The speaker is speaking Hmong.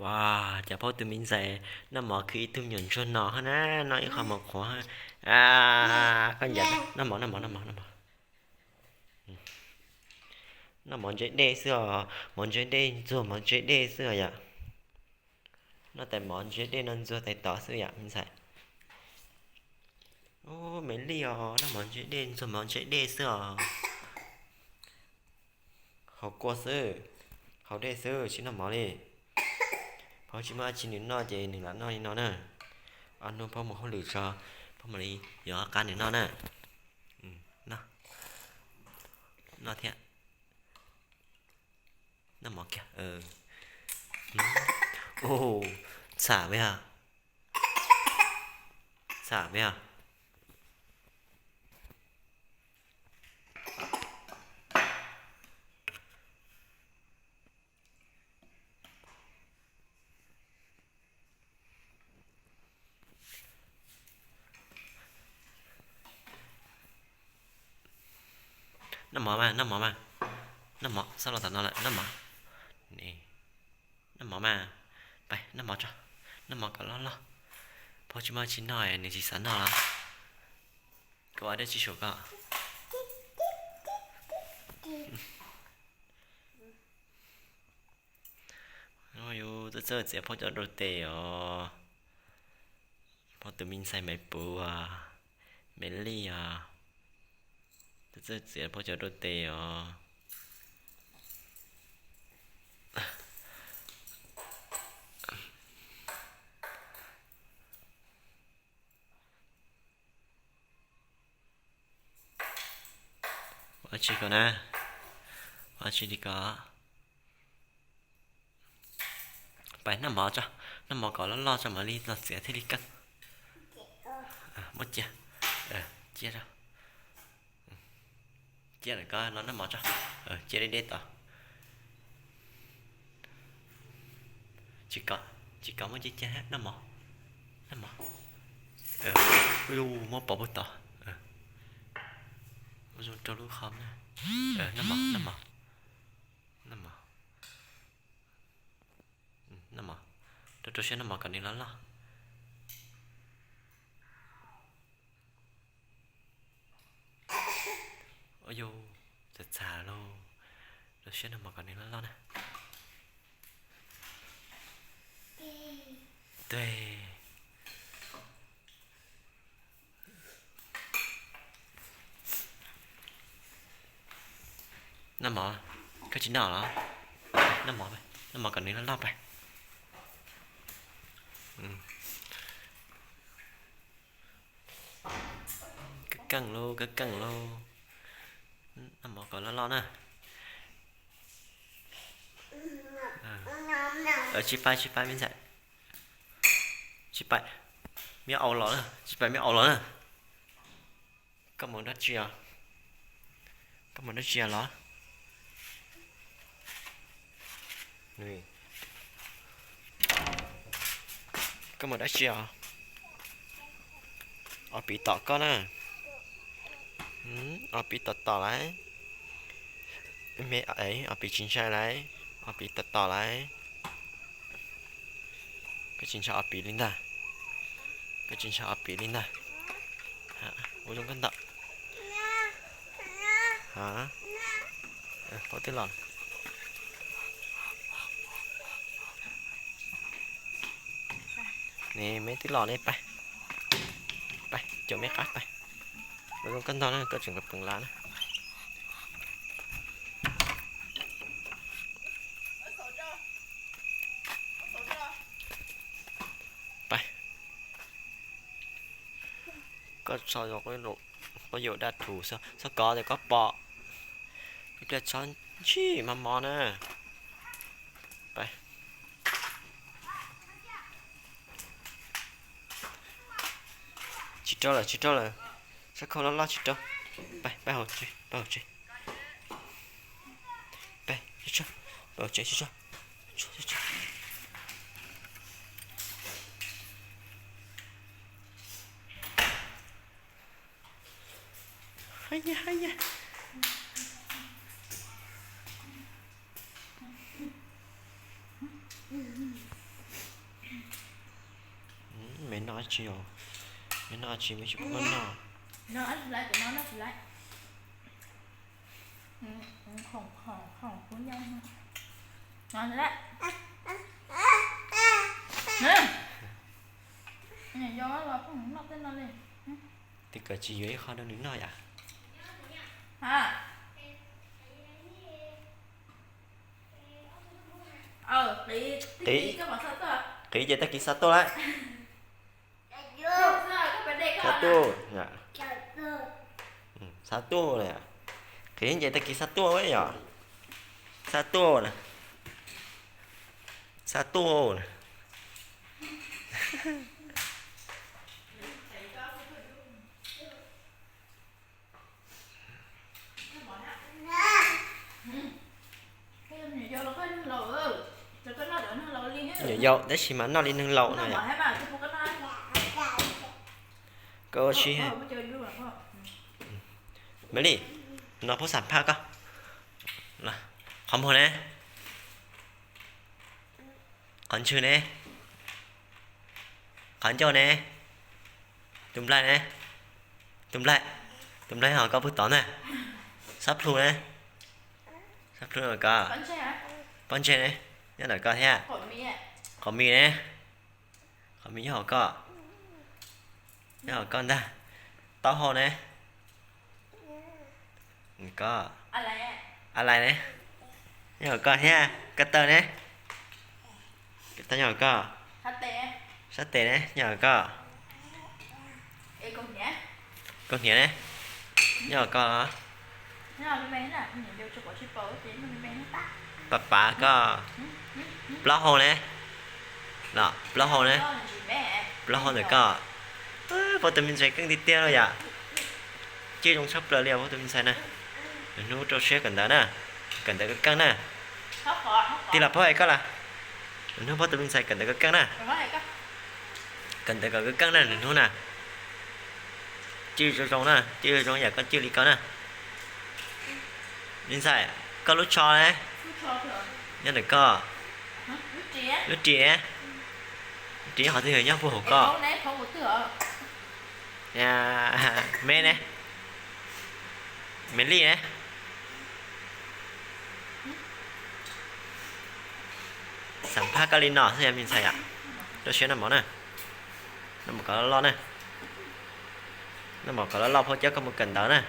Ua cas phob tus me ntxhais noj mov khwv ib tug nyuam ntsuag no hab na, noj ib qho mov qhuav. Koj ncav, noj mov, noj mov, noj mov, noj mov. Noj mov ntse dej xwb os, mov ntse dej ntxuag mov ntse dej xwb os yom. Noj tais mov ntse dej no ntxuag tais tod xwb yom me ntxhais. Ub, me lij os, noj mov ntse dej ntxuag mov ntse dej xwb os. Haus kua xwb, haus dej xwb tsis noj mov li. Phob tsis muaj dab tsi nws noj ces nws lam noj li no na. Ob hnub phob mus hauj lwm tso, phob mam li yuav qab nws noj na. Noj thiab. Noj mov kiag. Txham me, txham me. Noj mov mas, noj mov mas. Noj mov, xab los tom no lawm, noj mov. Noj mov mas. Pais noj mov tso, noj mov kom loj loj. Phob tsis muaj tsis noj nws tsis xav noj los. Kuv ua dab tsi saum koj? Yus txawj txawj txiav phob cov rau tes os. Phob tus me ntxhais me puv, me lij os. Txawj txawj txiav phob cov rau tes os. Ua tsi ko na, ua tsi li ko. Pais noj mov tso, noj mov kom loj loj tso mam li los txiav thiaj li keej. Muab cia, cia, cia lawm koj los noj mov tso, cia deb deb tod. Tsis kom, tsis kom muab cia cia, noj mov, noj mov. Muab pov puag tod. Ua zoo rau lub qhov na. Noj mov, noj mov, noj mov. Noj mov, rau rau siab noj mov kom nws loj loj. Ua yus, txav txav lauj, rau siab noj mov kom nws loj loj na. Tuag. Noj mov, koj tsis noj los? Noj mov, noj mov kom nws loj loj pais. Koj keej lauj, koj keej lauj. Noj mov kom loj loj na. Tsis pais, tsis pais me ntxhais. Tsis pais, me au los na, tsis pais me au los na. Koj mus dab tsi os? Koj mus dab tsi los? Koj mus dab tsi os? Ob pim tom koj na. Ob pim tom tom lauj. Me ob pim tsis ntshai lauj. Ob pim tom tom lauj. Koj tsis ntshai ob pim li ntag. Koj tsis ntshai ob pim li ntag. Ua zoo koj ntawm. Pab twb los. Ne, me twb los ne, pais. Pais, caum me qab pais. Ua zoo koj ntog na, koj tseem kov peev lav na. Pais. Koj tso, koj yuav dab thu xwb, txhob kov tias koj pom. Ib pliag txhob ntsib mos mos na. Pais. Tsis rau lawm, tsis rau lawm. Sab khau loj loj tsis rau. Pais, pais hauv tsev, pais hauv tsev. Pais, tsis tso, pais hauv tsev tsis tso. Hab ya, hab ya. Noj tsis, noj tsis, noj tsis. Twb kawm tsis yuav ib qho rau nws noj yom. Qiv, qiv ces tag kis xa tuaj lawm. Xa tuaj, xa tuaj. Qiv ces tag kis xa tuaj yom. Xa tuaj na, xa tuaj na. Nyuam yaus tab sis mas noj li neeg laus no yom. Koj ua si. Me Lis, no pub xam phaj koj. Qhov muag ne, qhov ntswg ne, qhov ncauj ne, tus nplaig ne, tus nplaig, tus nplaig ho koj pw tod na. Xab plhu ne, xab plhu no koj, pob ntseg ne, nyob ntawm koj thiab. Qhov mis ne, qhov mis nyob hauv koj, nyob hauv koj ntag. Taub hau ne, koj, a lais ne, nyob hauv koj thiab. Ko taw ne, ko taw nyob hauv koj. Sab tes ne, nyob hauv koj. Kaus hniav ne, nyob hauv koj. Pav pav koj. Plaub hau ne, los plaub hau ne, plaub hau ntawm koj. Pab tus me ntxhais keej tiag tiag los yom. Cwj zoo tshaj plaws li os pab tus me ntxhais na. Nws hnub rau siab kawm ntawv na, kawm ntawv kawg keej na. Tij laug paub hais koj lawm, nws hnub pab tus me ntxhais kawm ntawv kawg keej na. Kawm ntawv kom kawg keej na nws hnub na. Cwj zoo zoo na, cwj zoo zoo yam koj cwj li koj na. Me ntxhais, koj lub tsho ne, nyob ntawm koj. Lub ris, lub ris qhov twg nyob puag hauv koj? Me ne, me lij ne. Xam phaj koj li no xwb yog me ntxhais yom. Rau siab noj mov na, noj mov kom loj loj na, noj mov kom loj loj pab coj koj mus kawm ntawv na.